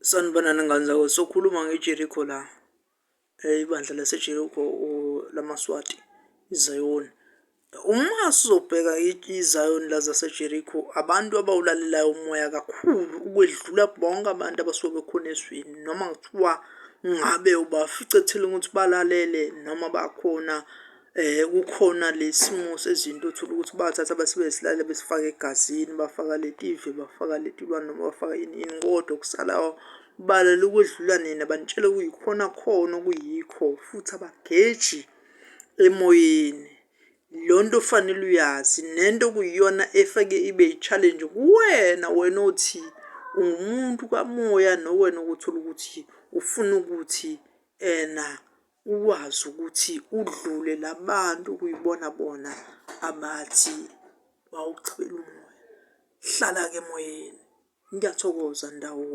Sanibonani ngane zakwethu, sokhuluma ngeJerikho la, ibandla laseJerikho lamaSwati, iZayoni. Uma sizobheka iZayoni la zaseJerikho, abantu abawulalelayo umoya kakhulu ukwedlula bonke abantu abasuke bekhona ezweni, noma kuthiwa ngabe ubafica ekutheleni ukuthi balalele noma bakhona kukhona le simo sezinto uthole ukuthi bathatha basebenzise isilalele besifake egazini, bafaka letive, bafaka letilwane noma bafaka ini ini, kodwa okusalayo balalela ukwedlula nina, banitshela okuyikhona khona okuyikho futhi abageji emoyeni. Leyo nto fanele uyazi nento okuyiyona efake ibe i-challenge kuwena, wena othi ungumuntu kamoya nowena okuthola ukuthi ufuna ukuthi ena ukwazi ukuthi udlule labantu kuyibona bona abathi bawuchibela umoya. Hlala-ke emoyeni. Ngiyathokoza ndawonye.